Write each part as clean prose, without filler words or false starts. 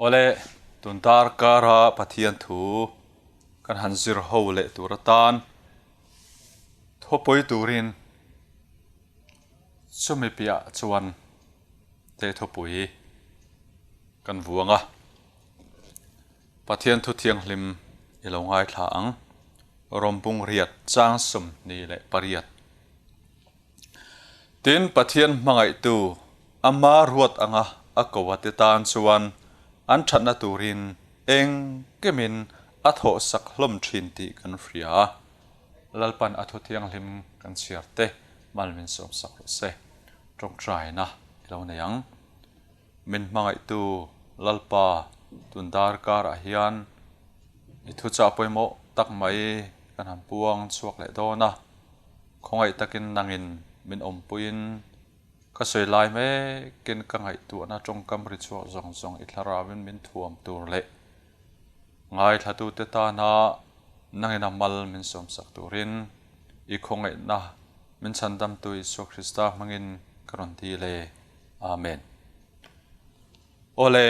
Awle, tun darkara Pathian thu kan han zir ho leh tur atan thawpui turin chumi piah chuan te thawpui kan vuang a. Pathian thu thianghlim i lo ngaithla ang. Rawmbung riat chang 28. Tin, Pathian hmangaihtu, ama ruat anga a ko a te tan chuan an thatna turin eng kemin a thawhsak hlawm thin tih kan hria a. Lalpan a thu thianghlim kan chhiar te mal min sawmsak rawh se. Tawngtaina i lo nei ang. Min hmangaihtu Lalpa tun darkarah hian i thuchah pawimawh tak mai kan han puang chhuak leh dawn a. Khawngaih takin nangin min awmpuiin ka sawi lai mekin ka ngaihtuahna tawngkam ri chhuak zawng zawng i thlarauin min thuam tur leh ngaithlatute tana nangin a mal min sawmsak turin i khawngaihna min chhandamtu Isua Krista hmangin ka rawn dil e. Amen. Awle,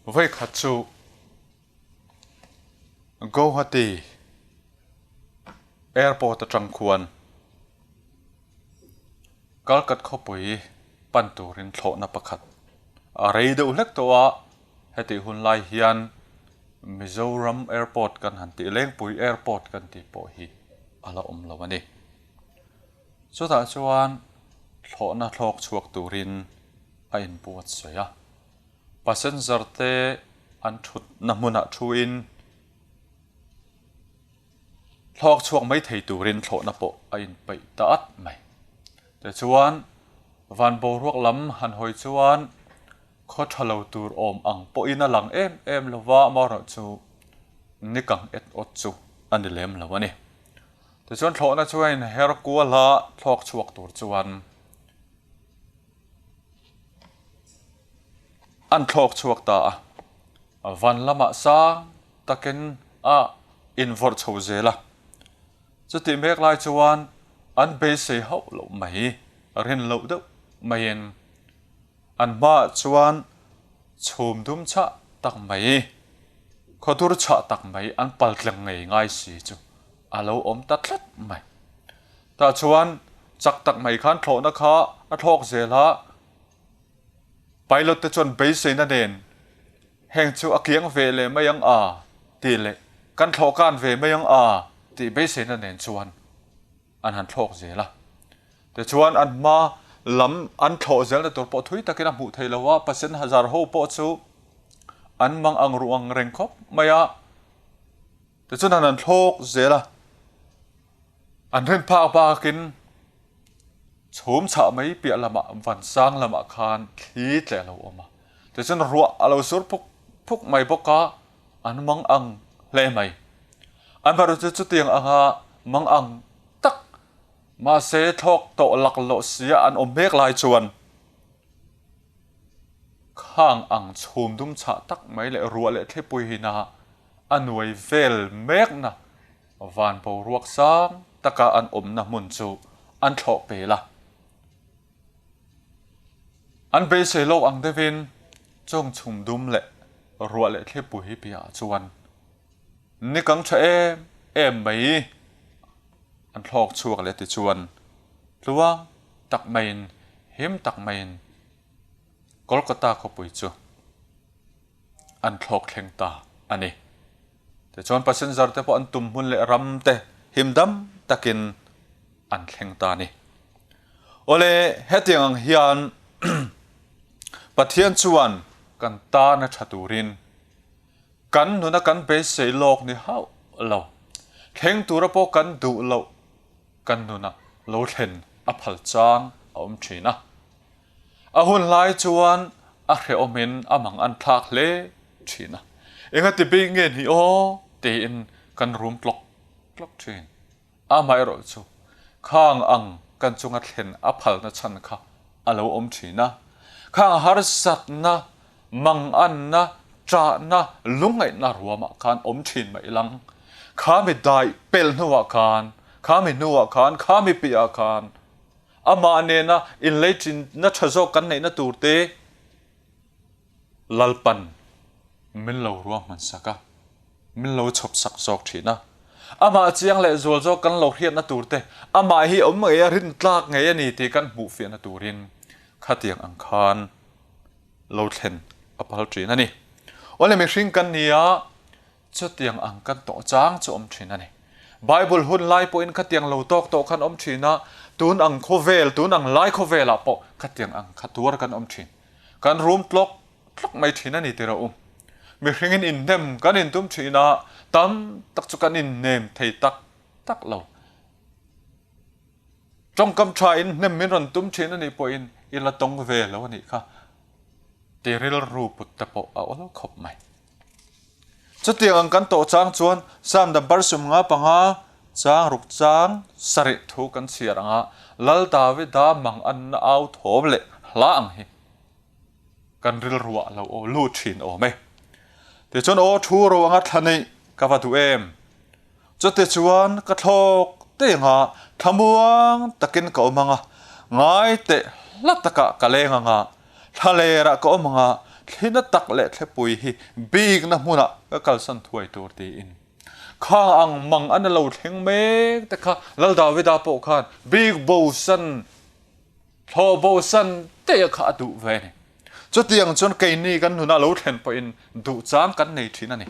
vawikhat chu Guwahati Airport atang khuan Kalkat khawpui pan turin thlawhna pakhat a rei deuh hlek tawh a, hetih hun lai hian Mizoram Airport kan han tih Lengpui Airport kan tih pawh hi a la awm lo a ni. Chutah chuan thlawhna thlawk chhuak turin a inbuatsaih a. Passenger te an thutna hmunah thuin thlawk chhuak mai thei turin thlawhna pawh a inpeih ta at mai. Tichuan, van boruak lam han hawi chuan khaw tha lo tur awm ang pawhin a lang em em lo va, amaherawhchu nikang et awt chu a ni lem lo a ni. Tichuan thlawhna chu a inher kual a, thlawk chhuak tur chuan An thlawk chhuak ta a, van lamah sang takin a invawrh chho zel a. Chutih mek lai chuan an beisei hauh loh mai, rin loh deuh maiin an hmaah chuan chhum dum chhah tak mai, khawdur chhah tak mai an paltleng ngei ngai si chu a lo awm ta tlat mai. Tah chuan chak tak mai khan thlawhna kha a thlawk zel a, pilot te chuan beiseina nen heng chu a kiang ve leh mai ang a tih leh kan thlawh kan ve mai ang a tih beiseina nen chuan an han thlawk zel a. Tichuan an hma lam an thlawh zelna tur pawh thui takin a hmuh theih lo a, pasien hazar ho pawh chu an mang ang ruh ang reng khawp mai a. Tichuan an han thlawk zel a, an rin phak bakin chhum chhah mai piah lamah vansang lamah khan thli tle a lo awm a. Tichuan ruah a lo sur phuk phuk mai bawk a, an mang ang hle mai. An hmar chu chutiang anga mang ang tak mahse thlawk tawh laklawh sia an awm mek lai chuan Khang ang chhum dum chhah tak mai leh ruah leh thlipui hina a nuai vel mekna van boruak sang taka an awmna hmun chu an thlawh pel a. An beisei lawk ang deuhin chung chhum dum leh ruah leh thlipui piahah chuan nikang tha em em mai an thlawk chhuak leh tichuan tluang tak maiin him tak maiin Kolkata khawpui chu an thlawk thleng ta a ni. Tichuan passenger te pawh an tum hmun leh ram te him dam takin an thleng ta a ni. Awle, hetiang ang hian Pathian chuan kan tana tha turin kan nuna kan beisei lawk ni hauh lo, thleng tura pawh kan duh loh kan nunah lo thlen a phal chang a awm thin a. A hun lai chuan a hrehawmin a mang an thlak hle thin a, engati bik nge ni aw tiin kan rum tlawk tlawk thin. Amaherawh chu khang ang kan chunga thlen a phalna chhan kha a lo awm thin a, khang harsatna, manganna, ṭahna, lungngaihna ruamah khan awm thin mai lang. Kha mi daih pel hnuah khan, kha mi hnuah khan, kha mi piahah khan Amah nena inleichinna tha zawk kan neihna tur te, Lalpan min lo ruahman sak a, min lo chhawp sak zawk thin a. Amah chiang leh zual zawk kan lo hriatna tur te, amah hi awm ngei a, rintlak ngei a ni tih kan hmuh fiahna turin khatiang ang khan lo thlen a phal thin a ni. Awle mihring kan ni a, chutiang ang kan tawh chang chu awm thin a ni. Bible hun lai pawhin khatiang lo tawk tawh khan awm thin a, tun ang khawvel, tun ang lai khawvelah pawh khatiang ang kha tuar kan awm thin. Kan rum tlawk tlawk mai thin a ni tirh a um. Mihringin inhnem kan intum thin a, tam tak chu kan inhnem thei tak tak lo. Tawngkam tha inhnem min rawn tum thin a nih pawhin i la tawng ve lo a nih kha. Ti rilru put te pawh a awl khawp mai. Chutiang ang kan tawh chang chuan Psalm number 55 chang ruk chang sarih thu kan chhiar ang a, Lal Davida mang anna au thawm leh hla ang hi kan rilruah lo aw lut thin awm e. Tichuan aw thu ro anga thla neih ka va duh em? Chute chuan ka thlawk teng a, thlamuang takin ka awm ang a, ngai teh hla takah ka leng ang a, thla lerah ka awm ang a, thlina tak leh thlepui hi bikna hmunah ka kalsan thuai tur tiin. Khang ang mang an a lo thleng mek te kha Lal Davida pawh khan bik bosan Thlawh bosan te kha a duh ve a ni. Chutiang chuan keini kan nuna lo thlen pawhin duh chang kan nei thin a ni.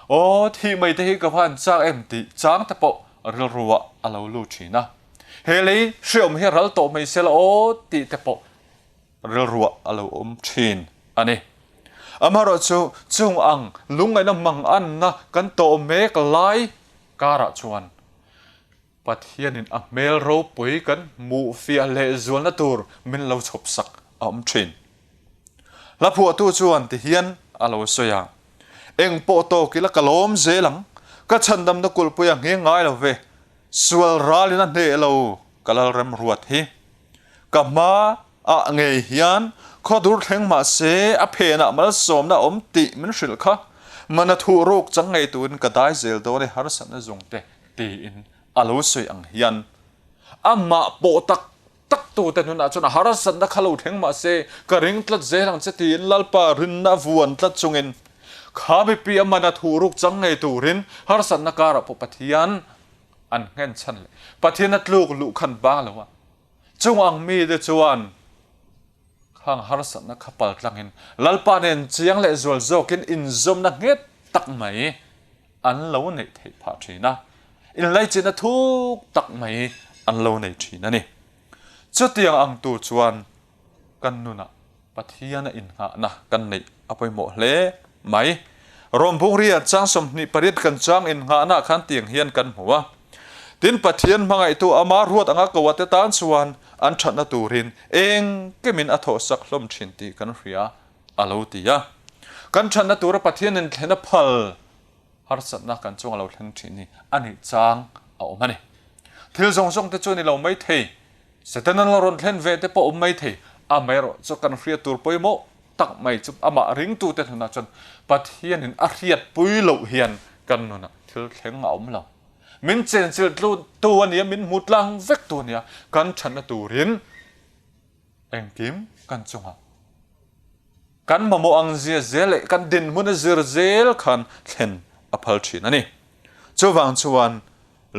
Aw, thih mai te hi ka va han chak em tih chang te pawh rilruah a lo lut thin a. He lei hreawm hi ral tawh mai sela aw tih te pawh rilruah a lo awm thin a ni. Amaherawhchu chung ang lungngaihna manganna kan tawh mek lai karah chuan Pathianin a hmel ropui kan hmuh fiah leh zualna tur min lo chhawp sak a awm thin. Hla phuahtu chuan ti hian a lo sawi a, Eng pawh tawk ila ka lawm zel ang, ka chhandamna kulhpui a ngheng ngai lo ve, sual ralin a hneh lo ka lalrem ruat hi. Ka hma ah ngei hian khaw dur thleng mah se a phenah malsawmna a awm tih min hrilh kha, mana thuh ruk chang ngei turin ka dai zel dawn e harsatna zungte tiin a lo sawi ang hian amah pawh tak tak tute hnunah chuan a harsatna kha lo thleng mah se ka ring tlat zel ang che tiin Lalpa rinna vuan tlat chungin kha mipi a mana thuh ruk chang ngei turin harsatna karah pawh Pathian an nghen chhan leh Pathian a tluk luh khan bang lo a chung ang mite chuan Khang harsatna kha pal tlangin Lalpa nen chiang leh zual zawkin inzawmna nghet tak mai an lo neih theih phah thin a, inlaichinna thuk tak mai an lo nei thin a ni. Chutiang ang tur chuan kan nunah Pathiana innghahna kan neih a pawimawh hle mai. Rom Bungria chang 28 kan chang innghahnaah khan tiang hian kan hmu a. Tin, Pathian hmangaihtu ama ruat anga ko ate tan chuan an thatna turin engkimin a thawhsak hlawm thin tih kan hria a lo ti a. Kan thatna tura Pathianin thlen a phal harsatna kan chunga lo thleng thin hi a nih chang a awm a ni. Thil zawng zawng te chu a ni lo mai thei, Setana la rawn thlen ve te pawh awm mai thei, amaherawh chu kan hriat tur pawimawh tak mai chu amah ringtute hnunah chuan Pathianin a hriatpui loh hian kan nunah thil thleng a awm lo. Min chenchilh tu a nia, min hmu tlang vek tu a nia, kan thatna turin engkim kan chungah kan mamawh ang zia zel leh kan dinhmun a zir zel khan thlen a phal thin a ni. Chuvang chuan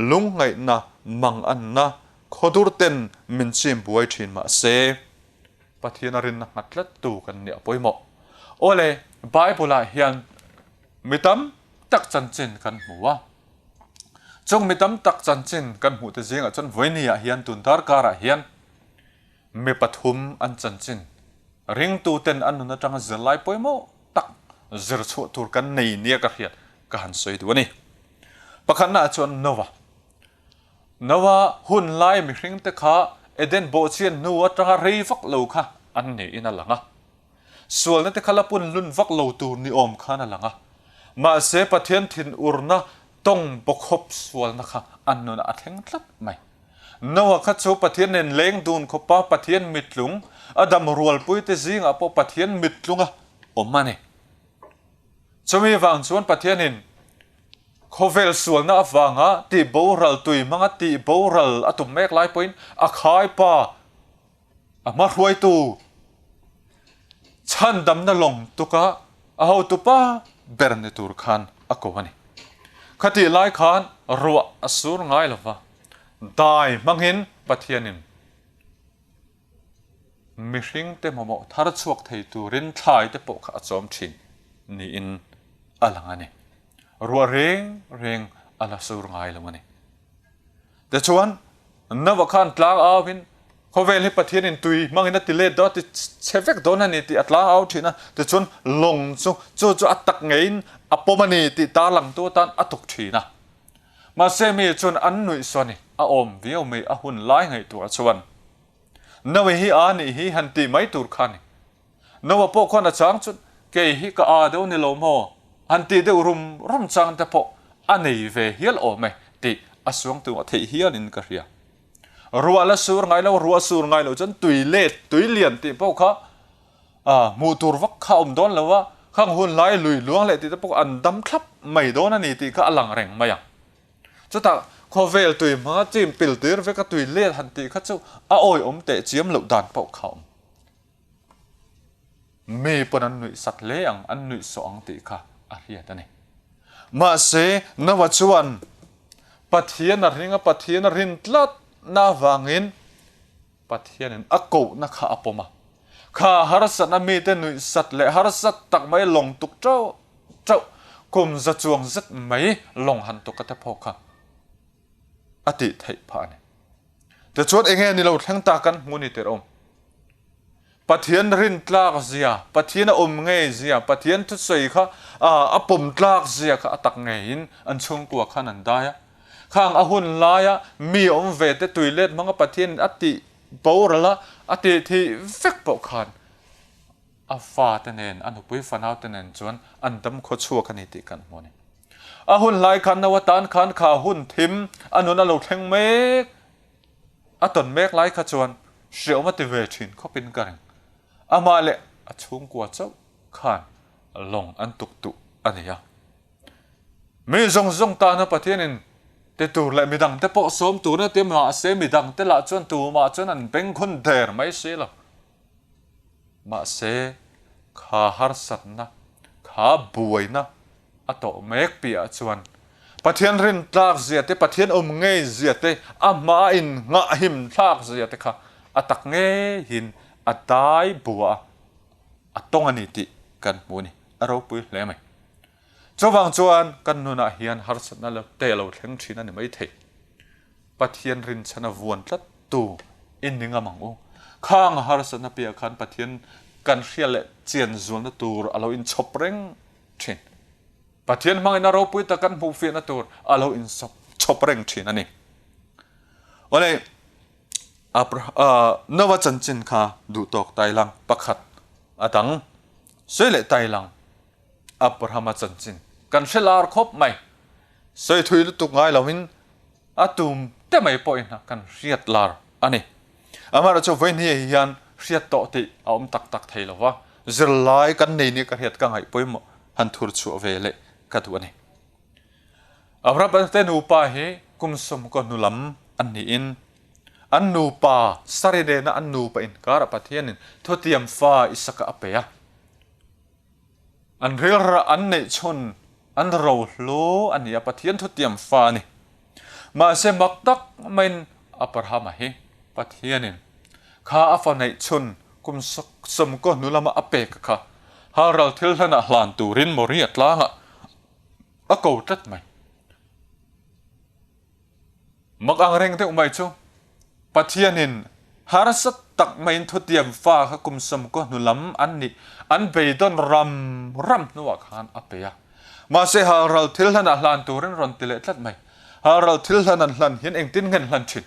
lungngaihna, manganna, khawdur ten min chim buai thin mah se, Pathian a rinna nghat tlat tu kan nih a pawimawh. Awle, Bible ah hian mi tam tak chanchin kan hmu a. Chung mi tam tak chanchin kan hmuh te zingah chuan vawinia hian tun darkar ah hian mi pathum an chanchin ringtu ten an nun atanga zirlai pawimawh tak zir chhuah tur kan nei nia ka hriat ka han sawi duh a ni. Pakhatna ah chuan Noah. Noah hun lai mihring te kha Eden bawhchhiat hnu atanga rei vak lo kha an niin a lang a. Sualna te kha la pun hlun vak lo tur ni awm khan a lang a. Mahse Pathian thinurna tawng bawkhawp sualna kha an nunah a thleng tlat mai. Noah kha chu Pathian nen leng dun khawpa Pathian mittlung, a dam rualpuite zingah pawh Pathian mittlunga awm a ni. Chumi vang chuan Pathianin khawvel sualna avanga tihboral tui hmanga tihboral a tum mek lai pawhin a khaipa a hma hruaitu chhandamna lawng tuka. a hotupa ber ni tur khan a ko a ni. Khatih lai khan ruah a sur ngai lo va, dai hmangin Pathianin mihringte mamawh thar chhuak thei turin thlai te pawh kha a chawm thin niin a lang a ni. Ruah reng reng a la sur ngai lo a ni. Tichuan, Noah khan tlang auin, Khawvel hi Pathianin tui hmangin a ti let dawn a, ti chhe vek dawn a ni tih a tlang au thin a. Tichuan, lawng chu chu chu a tak ngeiin a pawm a ni tih tarlangtu atan a tuk thin a. Mahse, mi chuan an nuih saw a ni, a awm viau mai a hun lai ngaihtuah chuan. Noah hi a nih hi han tih mai tur kha a ni. Noah pawh khuan a chang chu kei hi ka aa deuh ni lo maw? Han tih deuh rum rum chang te pawh a nei ve hial awm e tih a suangtu a theih hialin ka hria. Ruah la sur ngai lo, ruah sur ngai lo chuan tui let, tui lian tih pawh kha hmuh tur vak kha a awm dawn lo a, khang hun lai lui luang leh tih te pawh an dam thlap mai dawn a ni tih kha a lang reng mai ang. Chutah khawvel tui hmanga chim pil tir vek a tui let han tih kha chu a awihawm teh chiam loh dan pawh kha a awm. Mi pawn an nuih sak hle ang, an nuih sawh ang tih kha a hriat a ni. Mahse, Noah chuan Pathian a ring a, Pathian a rin tlatna avangin Pathianin a kohna kha a pawm a. Kha harsatna mite nuih sat leh harsat tak mai lawng tuk teuh teuh, kum za chuang zet mai lawng han tuk a te phawk kha a tih theih phah a ni. Tichuan enge ni lo thleng ta kan hmu ni tirh awm. Pathian rin tlak zia, Pathian a awm ngei zia, Pathian thusawi kha a pawm tlak zia kha a tak ngeiin an chhungkua khan an dai a. Khang a hun laia mi awm ve te tui let hmanga Pathianin a tih boral a, a tih thih vek pawh khan a fate nen, a nupui fanaute nen chuan an dam khaw chhuak a ni tih kan hmu a ni. A hun lai khan no atan khan kha hun thim a nun a lo thleng mek, a tawn mek lai kha chuan hreawm a ti ve thin khawpin ka ring. Amah leh a chhungkua chauh khan lawng an tuk duh a ni a. Mi zawng zawng tana Pathianin ti tur leh midangte pawh sawm tur na ti mahse midangte lah chuan tumah chuan an bengkhawn der mai si lo. Mahse, kha harsatna, kha buaina a tawh mek piahah chuan Pathian rintlak zia te, Pathian awm ngei zia te, a hmaa innghah him thlak zia te kha a tak ngeiin a dai bua a, a tawng a ni tih kan hmu a ni. A ropui hle mai. Chuvang chuan kan nunah hian harsatna te a lo thleng thin a ni maithei. Pathian rinchhan a vuan tlat tu in ni ngam ang u. Khang harsatna piah khan Pathian kan hria leh chian zualna tur a lo inchhawp reng thin. Pathian hmangin a ropui tak kan hmuhfiahna tur a lo inchhawp reng thin a ni. Awle, Noah chanchin kha duhtawk tailang pakhat a dang sawi leh tailang Abrahama chanchin kan hre lar khawp mai. Sawi thui lutuk ngai loin a tum te mai pawhin kan hriat lar a ni. Amaherawhchu vawiin hian hriat tawh tih a awm tak tak thei lo va, zirlai kan nei nia ka hriat ka ngaih pawimawh han thur chhuah ve leh ka duh a ni. Abraham te nupa hi kum sawmkaw hnu lam an niin an nupa Sari nena an nupa inkarah Pathianin thutiam fa Isaka a pe a. An rilrah an neih chhun an rohlu a ni a, Pathian thutiam fa a ni. Mahse mak tak maiin Abrahama hi Pathianin kha a fa neih chhun kum sawmkaw hnu lama a pek kha halral thil hlanah hlan turin Moria tlangah a ko tlat mai. Mak ang reng deuh mai chu Pathianin harsa tak maiin thutiam fa kha kum sawmkaw hnu lam an nih an beidawn ram ram hnuah khan a pe a. Mahse halral thil hlanah hlan turin rawn ti leh tlat mai. Halral thil hlan an hlan hian engtin nge an hlan thin?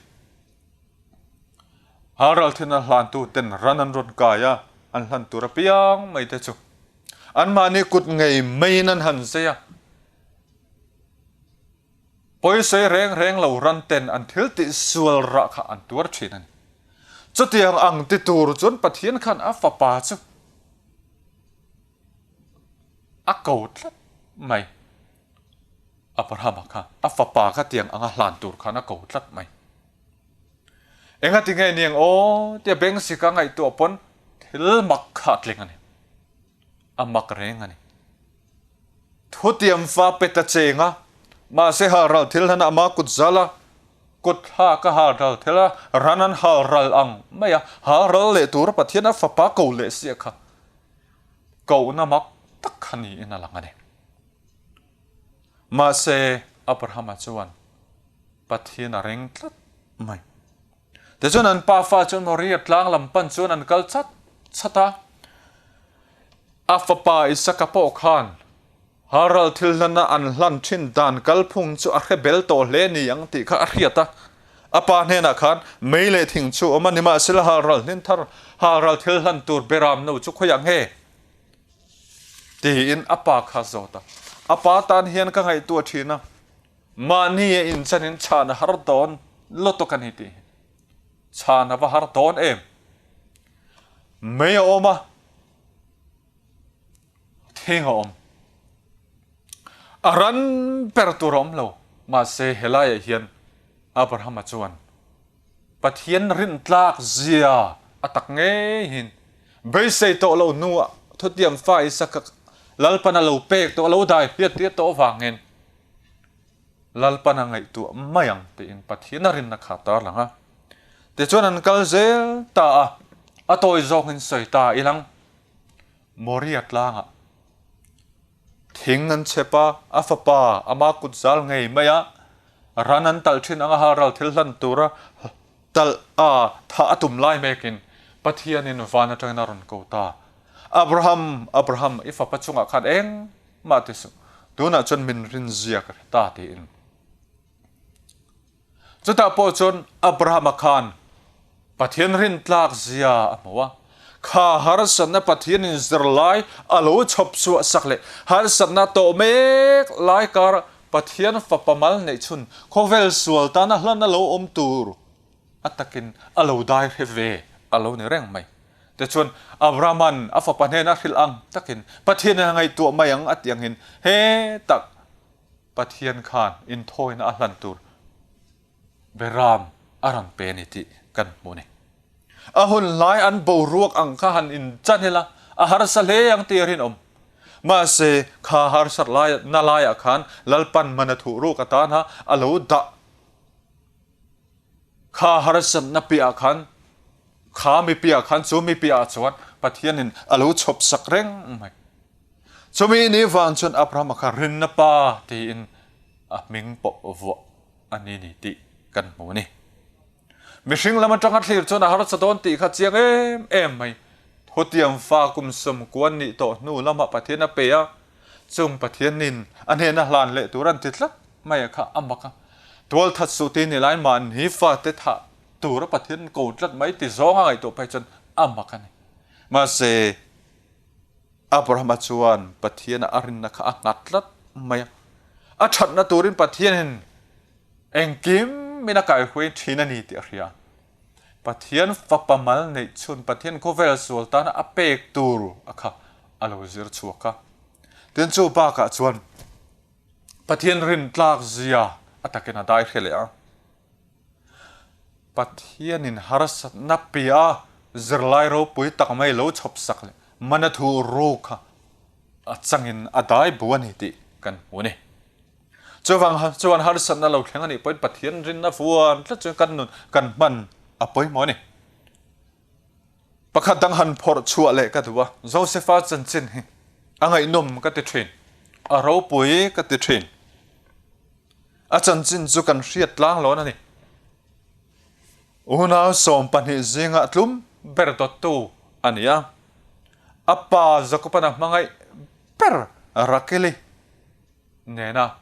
Halral thil an hlantu ten ran an rawn kai a, an hlan tur apiang mai te chu anmahni kut ngei maiin an han zai a. Pawisawi reng reng lo ran ten an thil tih sual rah kha an tuar thin a ni. Chutiang ang ti tur chuan Pathian khan a fapa chu a ko tlat mai. Abrahama kha a fapa kha tiang anga hlan tur khan a ko tlat mai. Engati nge niang aw tia beng sika ngaihtuah pawn thil mak kha a tling a ni. A mak reng a ni. Thutiam fa pe ta cheng a, mahse halral thil hlan a ama kut zal a, kut thlak a halral thil a, ran an halral ang mai a, halral leh tura Pathian a fapa ko leh sia kha kohna mak tak kha niin a lang a ni. Mahse Abrahama chuan Pathian a reng tlat mai. Tichuan an pafa chuan Moria tlang lam pan chuan an kal chat chat a. A fapa Isaka pawh khan Haral thil hlana an hlan thin dan kalphung chu a hre bel tawh hle ni ang tih kha a hriat a. A pa hnenah khan mei leh thing chu awm a, nimahsela Haral hnin thar Haral thil hlan tur beram no chu khawiah nge? tiin a pa kha a zawt a. A pa tan hian ka ngaihtuah thin a. Mahni a inchanin chhan a har dawn lutuk a ni tih hi. Chhan a va har dawn em? Mei a awm a, thing a awm. A ran ber tur a awm lo. Mahse helaiah hian Abrahama chuan Pathian rintlak zia a tak ngeiin beisei tawh lo hnuah thutiam fa Isaka Lalpan a lo pek tawh a lo dai hriat tir tawh avangin Lalpan a ngaihtuah mai ang tiin Pathian a rinna kha a tarlang a. Tichuan an kal zel ta a, a tawi zawkin sawi ta ilang Moria tlangah Thing an chep a, a fapa ama kut zal ngei mai a, ran an talh thin anga halral thil hlan tura talh a thah a tum lai mekin Pathianin van atangin a rawn ko ta. Abraham, Abraham, i fapa chungah khan engmah ti suh, tunah chuan min rin zia ka hre ta tiin. Chutah pawh chuan Abrahama khan Pathian rintlak zia a hmu a, kha harsatna Pathianin zirlai a lo chhawp chhuah sak leh harsatna tawh mek lai kar Pathian fapa mal neih chhun khawvel sual tana hlan a lo awm tur a takin a lo dai hre ve a lo ni reng mai. Tichuan Abrahama'n a fapa hnena hrilh ang takin Pathianin a ngaihtuah mai ang a tih angin he tak Pathian khan inthawina a hlan tur Beram a rawn pe a ni tih kan hmu a ni. A hun hlai an boruak ang kha han inchan ila a harsa hle ang tih a rinawm. Mahse, kha harsat lai na laiah khan Lalpan man a thuh ruk atan a a lo dah. Kha harsatna piahah khan, kha mi piahah khan chu mi piahah chuan Pathianin a lo chhawp sak reng mai. Chumi ni vang chuan Abrahama kha rinna pa tiin a hming pawh vuah a ni ni tih kan hmu a ni. Mihring lam atanga thlir chuan a harsa dawn tih kha chiang em em mai. Thutiang fa kum sawmkuan nih tawh hnu lamah Pathian a pe a, chung Pathianin a hnena hlan leh tur an ti tlat mai a kha a mak a. Tualthat suh ti ni lai mahni fate thah tura Pathian ko tlat mai ti zawng a ngaihtuah phei chuan a mak a ni. Mahse. Abrahama chuan Pathiana a rinna kha a nghat tlat mai a. A thatna turin Pathianin engkim min a kaihruai thin a ni tih a hria. Pathian fapa mal neih chhun Pathian khawvel sual tana a pek tur a kha a lo zir chhuak a. Tin chu bakah chuan Pathian rintlak zia a takin a dai hre leh a. Pathianin harsatna piah zirlai ropui tak mai lo chhawp sak leh mana thu ru kha a changin a dai bu a ni tih kan hmu a ni. Chuvang chuan harsatna lo thleng a nih pawhin Pathian rinna vuan tlat chuan kan nun kan hman a pawimawh a ni. Pakhat dang han phawrh chhuah leh ka duh a, Josefa chanchin hi a ngaihnawm ka ti thin, a ropui ka ti thin. A chanchin chu kan hriat tlang lawn a ni. Unau 12 zingah tlum ber dawttu a ni a. A pa Jakoban a hmangaih ber Rakeli nena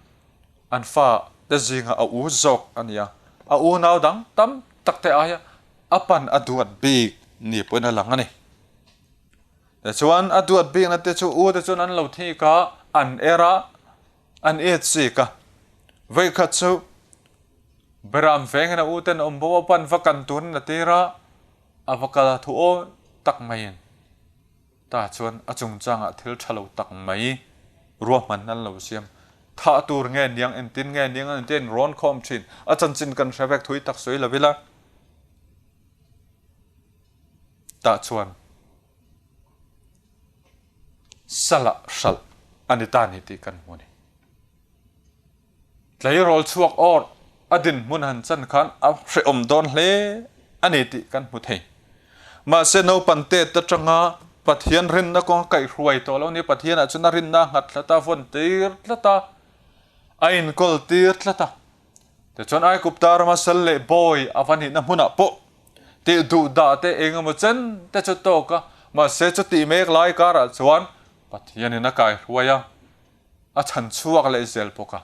an fa te zingah a u zawk a ni a. A unau dang tam tak te aia a pan a duat bik ni pawhin a lang a ni. Tichuan a duat bikna te chu u te chuan an lo thik a, an er a, An et chik a, vawikhat chu Beram vengin a uten awm bo a pan va kan turin a tir a, a va kal a thu awi tak maiin ta chuan a chungchangah thil tha lo tak mai ruahman an lo siam. Thah tur nge niang entin nge niang an inti a inrawn khawm thin. A chanchin kan hre vek thui tak sawi lo ila tah chuan. Salah hralh. a ni ta ni tih kan hmu a ni. Tleirawl chhuak awr a dinhmun han chan khan a hrehawm dawn hle a ni tih kan hmu thei. Mahse naupan tet atanga Pathian rinna kawng a kaihhruai tawh lo ni, Pathianah chuan a rinna a nghat tlat a, vawn tir tlat a, a inkawl tir tlat a. Tichuan Aigupta rama sal leh bawi a va nihna hmunah pawh tih duh dah te eng emaw chen te chu tawk a, mahse chutih mek lai karah chuan Pathianin a kaihruai a. A chhan chhuak leh zel bawk a.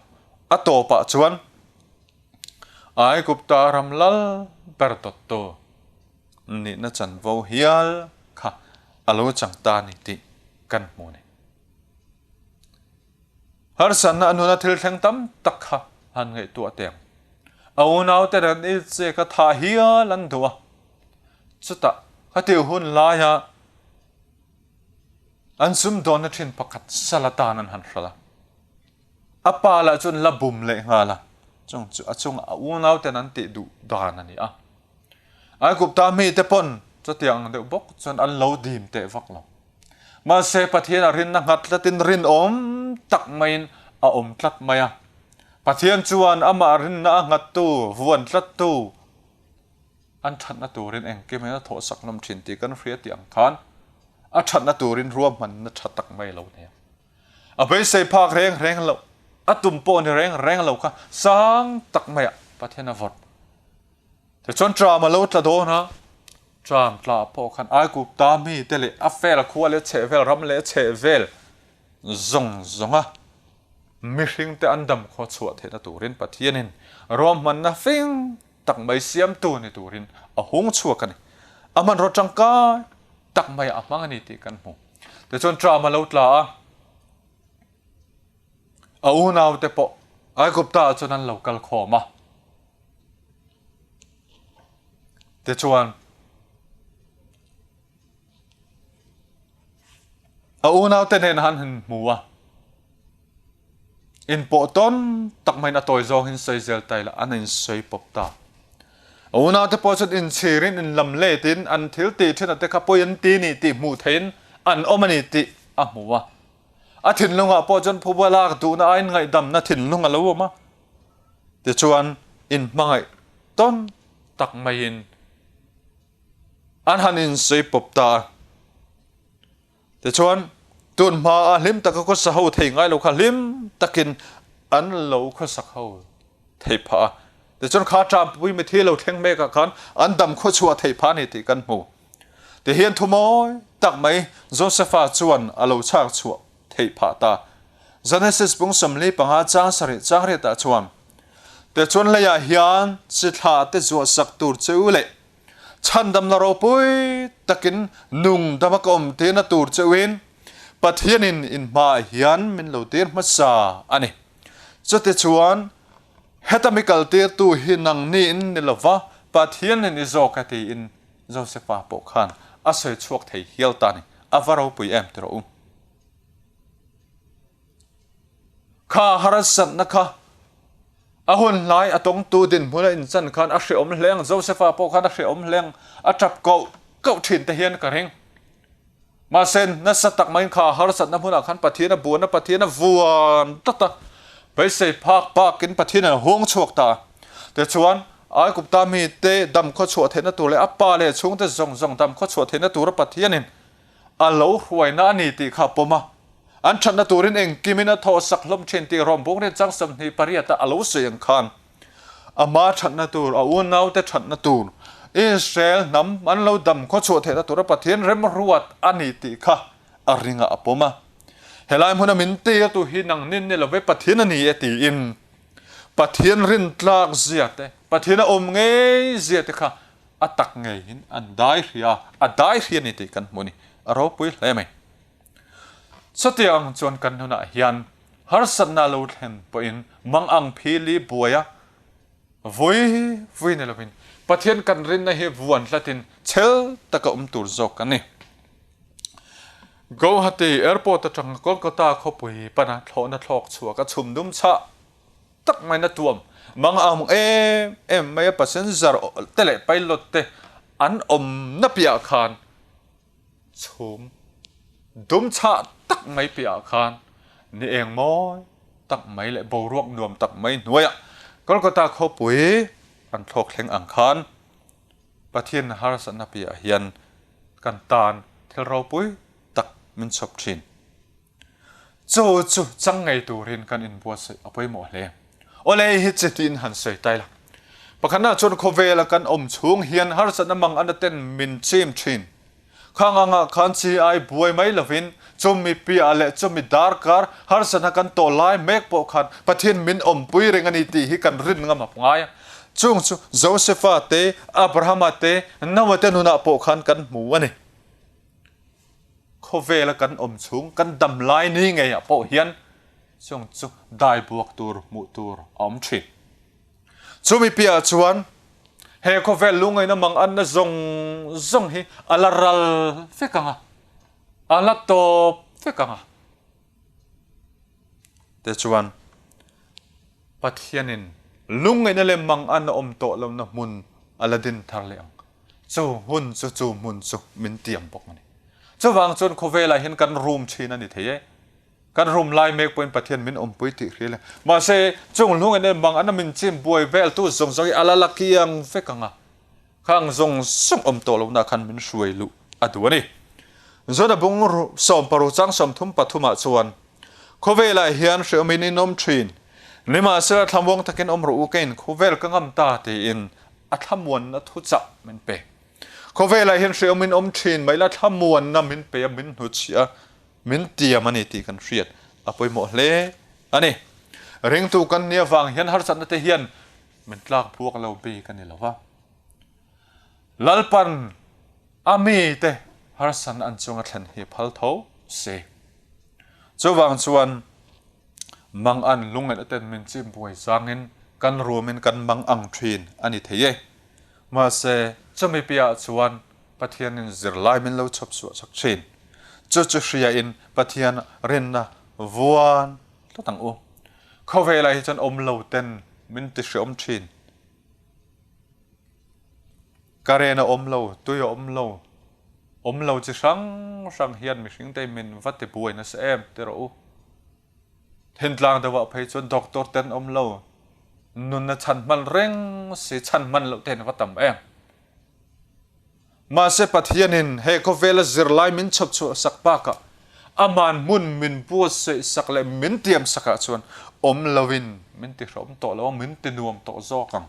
A tawpah chuan Aigupta ram lal ber dawttu nihna chanvo hial kha a lo chang ta a ni tih kan hmu a ni. Harsatna a nuna thil thleng tam tak kha han ngaihtuah teh ang. A unaute nen itse kha thah hial an duh a, chutah khatih hun laia An sumdawnna thin pakhat sal atan an han hralh a, a pa lah chuan la bum leh nghal a, chung chu a chungah a unauten an tih duh dan a ni a. Aigupta mite pawn chutiang ang deuh bawk chuan an lo dim teh vak lo. Mahse Pathian a rinna nghat tlatin rinawm tak maiin a awm tlat mai a. Pathian chuan amah rinna a nghattu, vuan tlattu, An thatna turin engkim hian a thawhsak hlawm thin tih kan hria tih ang khan a thatna turin ruahmanna tha tak mai lo nia. A beisei phak reng reng loh, a tum pawh ni reng reng lo kha sang tak maiah Pathian a vawrh. Tichuan tram a lo tla dawn a, tram tla pawh khan Aigupta mite leh a fel khua leh chhehvel ram leh chhehvel zawng zawnga mihringte an dam khaw chhuah theihna turin Pathianin ruahmanna fing tak mai siamtu ni turin a hung chhuak a ni. A hmanraw tangkai tak mai a hmang a ni tih kan hmu. Tichuan Tram a lo tla a, a unaute pawh Aigupta ah chuan an lo kal khawm a. Tichuan a unaute nen han hmu a. Inpawh tawn tak maiin a tawi zawngin sawi zel ta ila an insawi pawp ta. A unaute pawh chuan inchhirin inlam letin an thil tih thinah te kha pawi an ti ni tih hmuh theihin an awm a ni tih a hmu a. A thinlungah pawh chuan phuba lak duhna aiin ngaihdamna thinlung a lo awm a. Tichuan inhmangaih tawn tak maiin an han insawi pawp ta a. Tichuan, tun hmaa hlim taka khawsa ho thei ngai lo kha hlim takin an lo khawsak ho thei phah a. Tichuan, kha Ṭampui mithi lo thleng mekah khan an dam khawchhuah thei phah a ni tih kan hmu. Tihian thu mawi tak mai Josefa chuan a lo chhak chhuah theih phah ta. Genesis bung 45 chang sarih chang riatah chuan, Tichuan leiah hian chi thla te zuahsak tur che u leh Chhandamna ropui takin nung dama ka awm tirna tur cheuhin Pathianin in hmaah hian min lo tir hmasa a ni. Chutichuan, heta mi kal tirtu hi nangni in ni lova, Pathianin i zawk e tiin Josefa pawh khan a sawi chhuak thei hial ta a ni. A va ropui em ti rawh u. Kha harsatna kha a hun hlai a tawngtu dinhmun a inchan khan a hreawm hle ang, Josefa pawh khan a hreawm hle ang, a tap koh koh thin te hian ka ring. Mahse nasa tak maiin kha harsatna hmunah khan Pathian a buan a, Pathian a vuan tlat a, beisei phak pakin Pathian a hung chhuak ta a. Tichuan, Aigupta mite dam khawchhuah theihna tur leh a pa leh chhungte zawng zawng dam khawchhuah theihna tura Pathianin A lo hruaina a ni tih kha a pawm a, an thatna turin engkimin a thawhsak hlawm thin tih Rawmbung rinchang 28 a lo sawi ang khan ama thatna tur, a unaute thatna tur, Israel hnam an lo dam khawchhuah theihna tura Pathian remruat a ni tih kha a ringah a pawm a. Helai hmuna min tirtu hi nangnin ni love Pathian a ni e tiin Pathian rintlak zia te, Pathian a awm ngei zia te kha A tak ngeiin an dai hria, a dai hria ni tih kan hmu a ni. A ropui hle mai. Chutiang chuan kan nunah hian harsatna lo thlen pawhin mang ang phili buaia vui vui ni lovin Pathian kan rinna hi vuan tlatin chhel taka awm tur zawk a ni. Guwahati Airport atanga Kolkata khawpui pana thlawhna thlawk chhuak a chhum dum chhah tak mai na tuam mang ang em em mai a passenger te leh pilot te an awm na piah khan chhum dum chhah tak mai piah khan. Ni eng mawi tak mai leh boruak nuam tak mai hnuaiah Kolkata khawpui an thlawk thleng ang khan Pathian harsatna piahah hian kan tan thil ropui tak min chhawp thin. Chu chu chang ngei turin kan inbuatsaih a pawimawh hle. Awle hi chi tiin han sawi ta ila. Pakhatna chuan khawvela kan awm chhung hian harsatna mang ana ten min chim thin. Khang angah khan chi ai buai mai lovin chumi piah leh chumi darkar harsatna kan tawh lai mek pawh khan Pathian min awmpui reng a ni tih hi kan rin ngam a ngai a. Chung chu Josefa te, Abrahama te, Noah te nunah pawh khan kan hmu a ni. Khawvela kan awm chhung, kan dam lai ni ngeiah pawh hian chung chu dai buak tur hmuh tur a awm thin. Chumi piahah chuan he khawvel lungaina mang anna zawng zawng hi a la ral vek ang a, a la tawp vek ang a. Tichuan, Pathianin lungaihna leh mang anna awm tawh lohna hmun a la din thar leh ang. Chu hun chu chu hmun chu min tiam bawk a ni. Chuvang chuan khawvelah hian kan rum thin a ni thei e. Kan rum lai mek pawhin Pathian min awmpui tih hria le. Mahse, chung hlung en em ang a min chim buai vel tu zawng zawng hi a la la kiang vek ang a. Khang zawng zawng awm tawh lohna khan min hruai luh a duh a ni. Zona bung sawmparu chang 33 ah chuan, Khawvelah hian hreawmin in awm thin. Nimahsela thlamuang takin awm rawh u keiin khawvel ka ngam ta tiin a thlamuanna thuchah min pe. Khawvelah hian hreawmin awm thin mai la thlamuanna min pe a, min hnutchhiah a. Min tiam a ni tih kan hriat a pawimawh hle a ni. Ringtu kan nia vang hian harsatna te hian min tlak buak lo bik a ni lo va. Lalpan a mite harsatna an chunga thlen hi phal tho si. Chuvang chuan mangan lungngaih aten min chim buai zangin kan rumin kan mangang thin a ni thei e. Mahse, chumi piahah chuan Pathianin zirlai min lo chhawp chhuah chak thin. Chu chu hriain Pathian rinna vuan tlat ang u. Khawvelah hi chuan awm lo ten min ti hreawm thin. Karen a awm lo, tui a awm lo, awm lo chi hrang hrang hian mihringte min va ti buai nasa em ti rawh u. Thentlang deuhah phei chuan doctor te an awm lo, nunna chhan hman reng si chhan hman loh te an va tam em. Mahse Pathianin he khawvela zirlai min chhawp chhuah sak bakah aman hmun min buatsaih sak leh min tiam sakah chuan awm loin min ti hrehawm tawh lo ang, min ti nuam tawh zawk ang.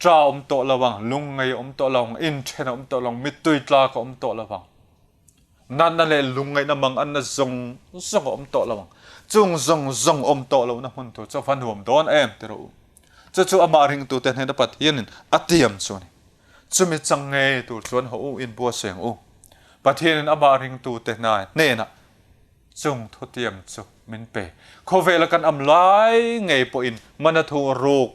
Ṭa awm tawh lo ang, lungngai awm tawh lo ang, inṭhen a awm tawh lo ang, mittui tlak a awm tawh lo ang. Natna leh lungngaihna mang anna zawng zawng a awm tawh lo ang. Chung zawng zawng awm tawh lohna hmun tur chu a va nuam dawn em ti rawh u. Chu chu amah ringtute hnena Pathianin a tiam chu a ni. Chumi chang ngei tur chuan haw u inbuatsaih ang u. Pathianin amah ringtute hnenah chung thutiam chu min pe. Khawvela kan am lai ngei pawhin mana thu ruk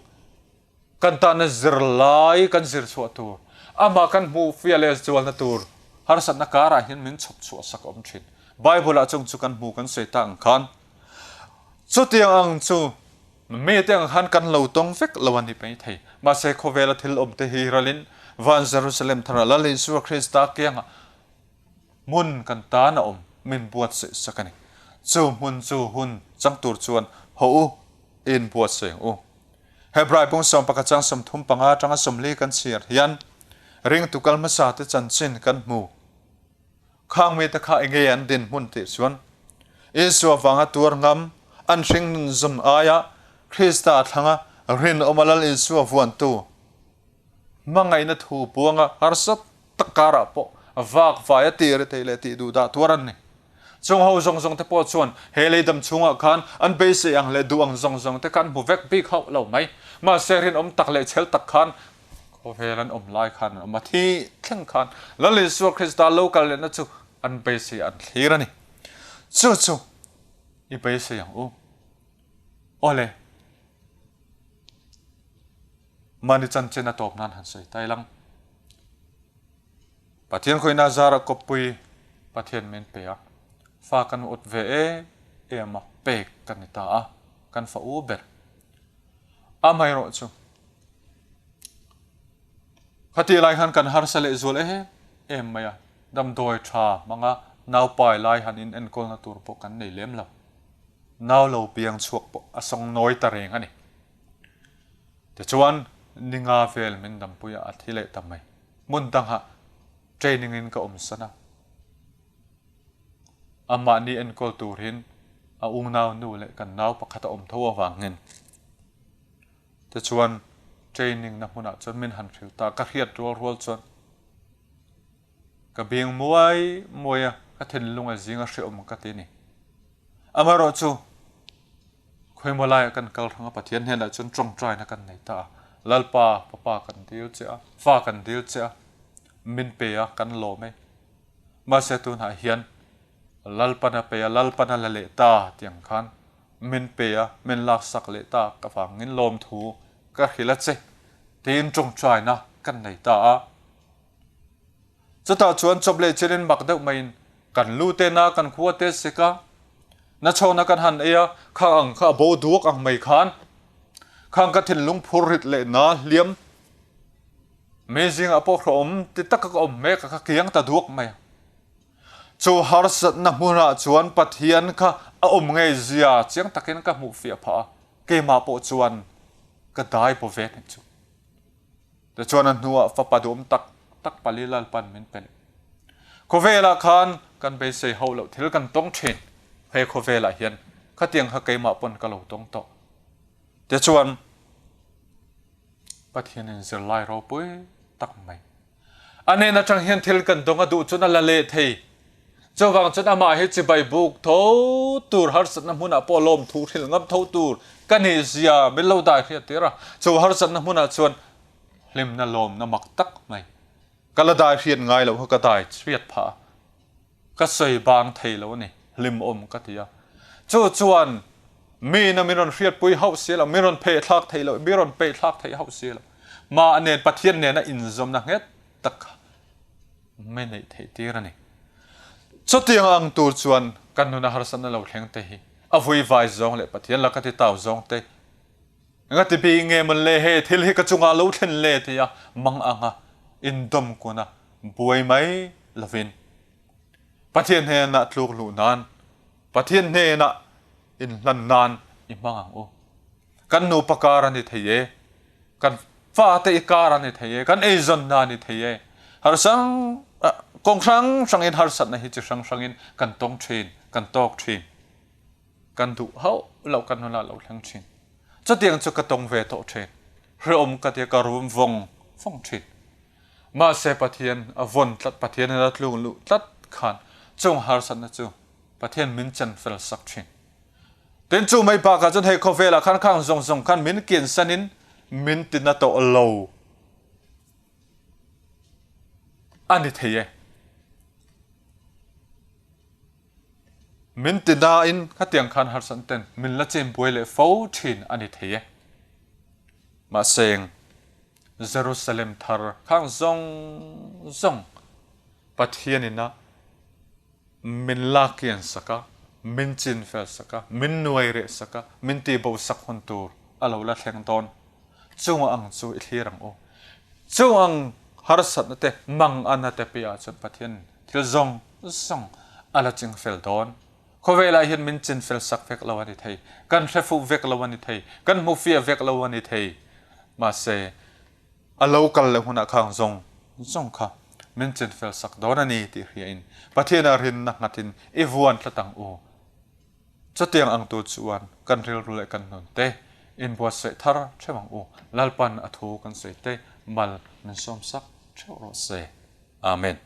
Kan tahna zirlai kan zir chhuah tur, amah kan hmuh fiah leh zualna tur harsatna karah hian min chhawp chhuah sak a awm thin. Bible-ah chung chu kan hmu kan sawi ta ang khan, chutiang ang chu mite ang khan kan lo tawng vek lo a ni mai thei. Mahse, khawvela thil awmte hi ralin van Jerusalem tharah Lal Isua Krista kiangah hmun kan tan a awm min buatsaih sak a ni. Chu hmun chu hun chang tur chuan haw u, in buatsaih ang u. Hebrai bung 11 chang 35 atanga 40 kan chhiar hian ringtu kal hmasa te chanchin kan hmu. Khang mite kha enge an dinhmun tih chuan Isua vanga tuar ngam an hring nun zun aia Krista thlanga rinawma Lal Isua vuantu hmangaihna thu buanga harsa tak karah pawh vak vai a tir thei leh tih duh dah tuar an ni. Chung ho zawng zawng te pawh chuan he lei dam chhungah khan an beisei ang leh duh ang zawng zawng te kha an hmu vek bik hauh lo mai. Mahse rinawm tak leh chhel tak khan khawvel an awm lai khan an awm a, thi thleng khan Lal Isua Krista lo kal lehna chu an beisei an thlir a ni. Chu chu i beisei ang u. Awle. Mahni chanchin a tawp nan han sawi tai lang. Pathian khawihna zara kawppui Pathian min pe a, fa kan ut ve em em a, pek kan ni ta a, kan fa u ber. Amaherawh chu, khatih lai khan kan harsa leh zual em em mai a, damdawi tha hmanga naupai lai han in enkawlna tur pawh kan nei lem lo. Nau lo piang chhuak pawh a sawng nawi ta reng a ni. Tichuan, ni nga vel min dampui a, a thi leh ta mai. Hmun dangah training in ka awm san a. Amahni enkawl turin a unau nu leh kan nau pakhat a awm tho avangin. Tichuan, training na hmunah chuan min han hrilh ta. Ka hriat rual rual chuan ka beng muai muai a, ka thinlung a zing a hreawm ka ti a ni. Amaherawhchu, khawimaw laiah kan kal hrang a, Pathian hnenah chuan tawngtaina kan nei ta a. Lalpa, Papa kan dil che a, fa kan dil che a, min pe a, kan lawm e. Mahse tunah hian Lalpana pe a, Lalpana la leh ta tih ang khan min pe a, min laksak leh ta ka vangin lawmthu ka hrilh a che tiin tawngtaina kan nei ta a. Chutah chuan chawp leh chelin mak deuh maiin kan lu te na kan khua te sik a, na chhawna kan han ei a, kha ang kha a bo duak ang mai khan khang ka thinlung phur rit leh na hliam Mi zingah pawh hlawhawm ti taka ka awm mek a, ka kiang ta duak mai a. Chu harsatna hmunah chuan Pathian kha a awm ngei zia chiang takin ka hmuh fiah phah a, keimah pawh chuan ka dai paw ve nih chu. Tichuan a hnuah fapa duhawm tak tak pali Lalpan min pe leh. Khawvelah khan kan beisei hauh loh thil kan tawng thin, he khawvelah hian khatiang kha keimah pawn ka lo tawng tawh. Tichuan. Pathianin zirlai ropui tak mai. A nen atang hian thil kan dawng a duh chuan a la leh thei. Chuvang chuan amah hi chibai buk tho tur harsatna hmunah pawh lawmthu hrilh ngam tho tur ka nih zia min lo dai hriat tir a. Chu harsatna hmunah chuan hlimna lawmna mak tak mai ka la dai hriat ngai loh kha ka dai hriat phah a. Ka sawi bang thei lo a ni, hlimawm ka ti a. Chu chuan miin a min rawn hriatpui hauh si lo, min rawn phehthlak thei lo, min rawn peihthlak theih hauh si lo. Mah nen Pathian nena inzawmna nghet tak kha mi neih theih tir a ni. Chutiang ang tur chuan kan nuna harsatna lo thleng te hi a vuivai zawng leh Pathian laka ti tau zawng te Engati bi nge mawn le he thil hi ka chungah lo thlen le tia mang anga indawm kun a buai mai lovin Pathian hnenah tluk luh nan, Pathian hnenah inhlan nan i hmang ang u. Kan nupa kar a ni thei e, kan fate i kar a ni thei e, kan eizawnna a ni thei e. Harsang kawng hrang hrangin harsatna hi chi hrang hrangin kan tawng thin, kan tawk thin. Kan duh hauh loh kan nunah lo thleng thin. Chutiang chu ka tawng ve tawh thin. Hrehawm ka tia ka rum vawng vawng thin. Mahse Pathian a vawn tlat, Pathian in a tlung luh tlat khan chung harsatna chu Pathian min chen fel sak thin. Tin chu mai bakah chuan hei khawvelah khan khang zawng zawng khan min kiansan in min tina tawh lo a ni thei e. Min ti nain khatiang khan harsatna ten min la chin buai leh fo thin a ni thei e. Mahse, Jerusalem thar khang zawng zawng Pathianin a min la kian sak a, min chin fel sak a, min nuai reh sak a, min tihbo sak hun tur a lo la thleng dawn. Chung ang chu i thlir ang u. Chung ang harsatna te, manganna te piahah chuan Pathian thil zawng zawng a la ching fel dawn. Khawvelah hian min chin fel sak vek lo a ni thei, kan hre fuh vek lo a ni thei, kan hmu fiah vek lo a ni thei. Mahse, a lo kal leh hunah khang zawng zawng kha min chin fel sak dawn a ni tih hriain Pathianah rinna nghatin i vuan tlat ang u. Chutiang ang tur chuan kan rilru leh kan nun te inbuatsaih thar theuh ang u. Lalpan a thu kan sawi te mal min sawmsak theuh rawh se. Amen.